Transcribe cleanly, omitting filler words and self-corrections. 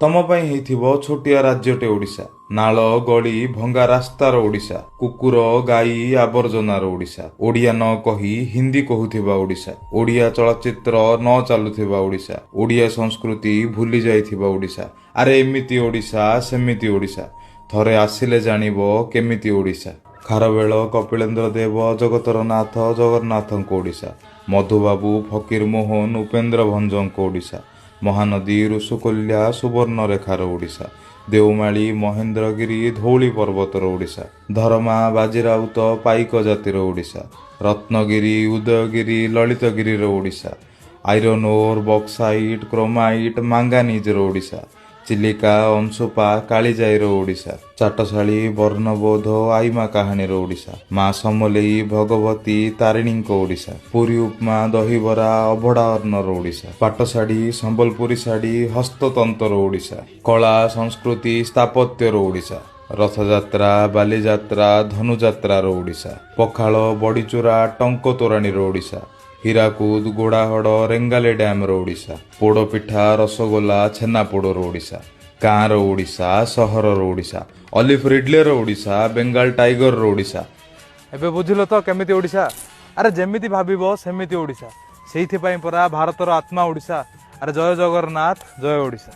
ତମ ପାଇଁ ହେଇଥିବ ଛୋଟିଆ ରାଜ୍ୟଟେ ଓଡ଼ିଶା। ନାଳ ଗଳି ଭଙ୍ଗା ରାସ୍ତାର ଓଡ଼ିଶା, କୁକୁର ଗାଈ ଆବର୍ଜନାର ଓଡ଼ିଶା, ଓଡ଼ିଆ ନ କହି ହିନ୍ଦୀ କହୁଥିବା ଓଡ଼ିଶା, ଓଡ଼ିଆ ଚଳଚ୍ଚିତ୍ର ନ ଚାଲୁଥିବା ଓଡ଼ିଶା, ଓଡ଼ିଆ ସଂସ୍କୃତି ଭୁଲି ଯାଇଥିବା ଓଡ଼ିଶା। ଆରେ ଏମିତି ଓଡ଼ିଶା, ସେମିତି ଓଡ଼ିଶା, ଥରେ ଆସିଲେ ଜାଣିବ କେମିତି ଓଡ଼ିଶା। ଖାରବେଳ, କପିଳେନ୍ଦ୍ର ଦେବ, ଜଗତର ନାଥ ଜଗନ୍ନାଥଙ୍କ ଓଡ଼ିଶା, ମଧୁବାବୁ, ଫକୀର ମୋହନ, ଉପେନ୍ଦ୍ର ଭଞ୍ଜଙ୍କ ଓଡ଼ିଶା, ମହାନଦୀ, ଋଷିକୁଲ୍ୟା, ସୁବର୍ଣ୍ଣରେଖାର ଓଡ଼ିଶା, ଦେଓମାଳି, ମହେନ୍ଦ୍ରଗିରି, ଧଉଳି ପର୍ବତର ଓଡ଼ିଶା, ଧରମା, ବାଜିରାଉତ, ପାଇକ ଜାତିର ଓଡ଼ିଶା, ରତ୍ନଗିରି, ଉଦୟଗିରି, ଲଳିତଗିରିର Odisha, iron ore, bauxite, chromite, ମାଙ୍ଗାନିଜର ଓଡ଼ିଶା, ଚିଲିକା, ଅଂଶୁପା, କାଳିଜାଇର ଓଡ଼ିଶା, ଚାଟଶାଳୀ, ବର୍ଣ୍ଣବୋଧ, ଆଇମା କାହାଣୀର ଓଡ଼ିଶା, ମା ସମଲେଇ, ଭଗବତୀ ତାରିଣୀଙ୍କ ଓଡ଼ିଶା, ପୁରୀ ଉପମା, ଦହିବରା, ଅଭଡ଼ା ଅନ୍ନର ଓଡ଼ିଶା, ପାଟଶାଢ଼ୀ, ସମ୍ବଲପୁରୀ ଶାଢ଼ୀ, ହସ୍ତତନ୍ତର ଓଡ଼ିଶା, କଳା ସଂସ୍କୃତି ସ୍ଥାପତ୍ୟର ଓଡ଼ିଶା, ରଥଯାତ୍ରା, ବାଲିଯାତ୍ରା, ଧନୁଯାତ୍ରାର ଓଡ଼ିଶା, ପଖାଳ, ବଡ଼ିଚୁରା, ଟଙ୍କ ତୋରାଣୀର ଓଡ଼ିଶା, ହୀରାକୁଦ, ଗୋଡ଼ାହଡ଼, ରେଙ୍ଗାଲି ଡ୍ୟାମର ଓଡ଼ିଶା, ପୋଡ଼ପିଠା, ରସଗୋଲା, ଛେନାପୋଡ଼ର ଓଡ଼ିଶା, ଗାଁର ଓଡ଼ିଶା, ସହରର ଓଡ଼ିଶା, ଅଲିଭ ରିଡଲେର ଓଡ଼ିଶା, ବେଙ୍ଗାଲ ଟାଇଗରର ଓଡ଼ିଶା। ଏବେ ବୁଝିଲ ତ କେମିତି ଓଡ଼ିଶା? ଆରେ ଯେମିତି ଭାବିବ ସେମିତି ଓଡ଼ିଶା। ସେଇଥିପାଇଁ ପରା ଭାରତର ଆତ୍ମା ଓଡ଼ିଶା। ଆରେ ଜୟ ଜଗନ୍ନାଥ, ଜୟ ଓଡ଼ିଶା।